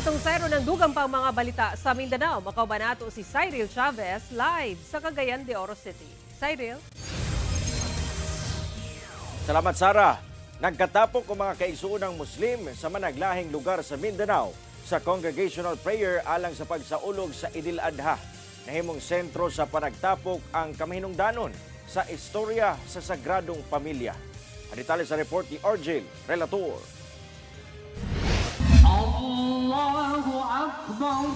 Atong sayro ng dugang pang mga balita sa Mindanao. Makauban nato si Cyril Chavez live sa Cagayan de Oro City. Cyril? Salamat, Sara. Nagkatapok ang mga kaigsuonang Muslim sa managlahing lugar sa Mindanao sa congregational prayer alang sa pagsaulog sa Idil Adha. Nahimong sentro sa panagtapok ang kamahinungdanon sa istorya sa Sagradong Pamilya. Ang detalye sa report ni Argel Relator. Allahu Akbar.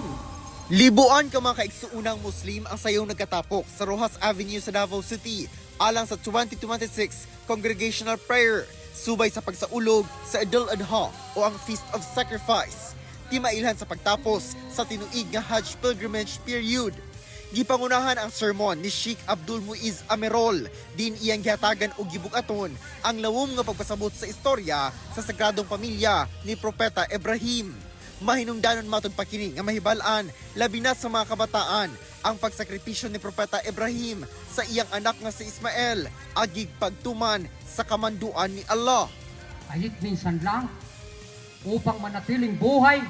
Libuan ka mga kaigsuunang Muslim ang sayong nagkatapok sa Roxas Avenue sa Davao City alang sa 2026 Congregational Prayer subay sa pagsaulog sa Idul Adha o ang Feast of Sacrifice. Timailhan sa pagtapos sa tinuig nga Hajj pilgrimage period. Gipangunahan ang sermon ni Sheikh Abdul Muiz Amerol din iyang gihatagan og gibukaton ang lawom nga pagpasabot sa istorya sa sagradong pamilya ni Propeta Ibrahim. Mahinungdanon matod pa kini nga mahibal-an labi na sa mga kabataan ang pagsakripisyo ni Propeta Ibrahim sa iyang anak nga si Ismael agig pagtuman sa kamanduan ni Allah. Kahit minsan lang, upang manatiling buhay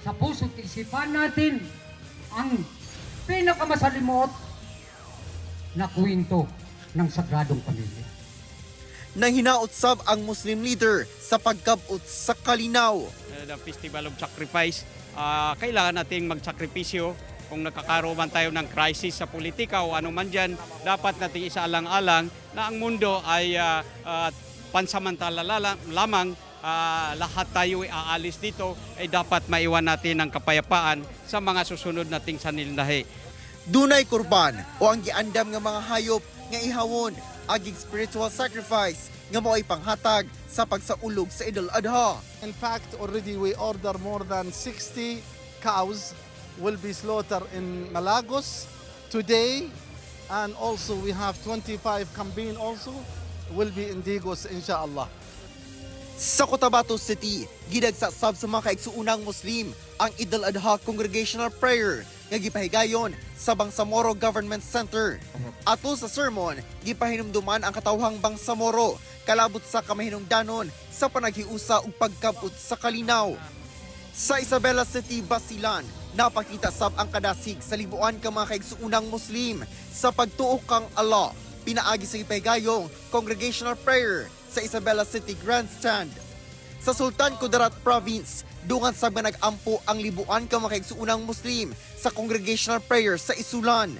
sa puso't isipan natin ang pinakamasalimuot na kwento ng Sagradong Pamilya. Nang hinaot sab ang Muslim leader sa pagkabot sa kalinaw. The Festival of Sacrifice, kailangan nating magsakripisyo. Kung nagkakaroon man tayo ng crisis sa politika o ano man dyan, dapat nating isaalang-alang na ang mundo ay pansamantala lamang, lahat tayo ay aalis dito, ay dapat maiwan natin ang kapayapaan sa mga susunod nating salinlahi. Dunay kurban o ang giandam nga mga hayop nga ihawon agig spiritual sacrifice nga mao'y panghatag sa pagsaulog sa Idul Adha. In fact, already we order more than 60 cows will be slaughtered in Malagos today. And also we have 25 kambing also will be in Digos, inshallah. Sa Cotabato City, gidagsa sab sa mga kaigsuunang Muslim ang Idul Adha Congregational Prayer nga gipahigayon sa Bangsamoro Government Center. Atol sa sermon, gipahinumduman ang katawhang Bangsamoro kalabot sa kamahinungdanon sa panaghiusa ug pagkabot sa kalinaw. Sa Isabela City, Basilan, napakita sab ang kadasig sa libuan ka mga kaigsuunang Muslim sa pagtuo kang Allah. Pinaagi sa gipahigayong congregational prayer sa Isabela City Grandstand. Sa Sultan Kudarat Province, dungan sab nga nag-ampo ang libuan ka mga kaigsuunang Muslim sa congregational prayer sa Isulan.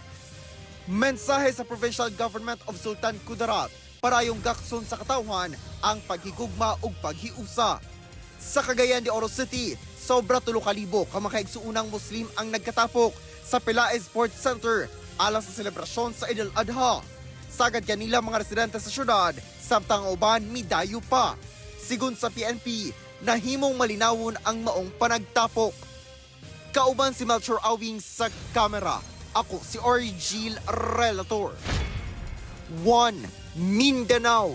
Mensahe sa Provincial Government of Sultan Kudarat parayong gakson sa katawhan ang paghigugma ug paghiusa. Sa Cagayan de Oro City, sobra 3,000 ka mga kaigsuunang Muslim ang nagkatapok sa Pelaez Sports Center alang sa selebrasyon sa Idul Adha. Sagad kanila mga residente sa syudad, samtang ang uban midayo pa. Sigon sa PNP, nahimong malinawon ang maong panagtapok. Kauban si Melchor Awing sa kamera. Ako si Orgil Relator. 1 Mindanao.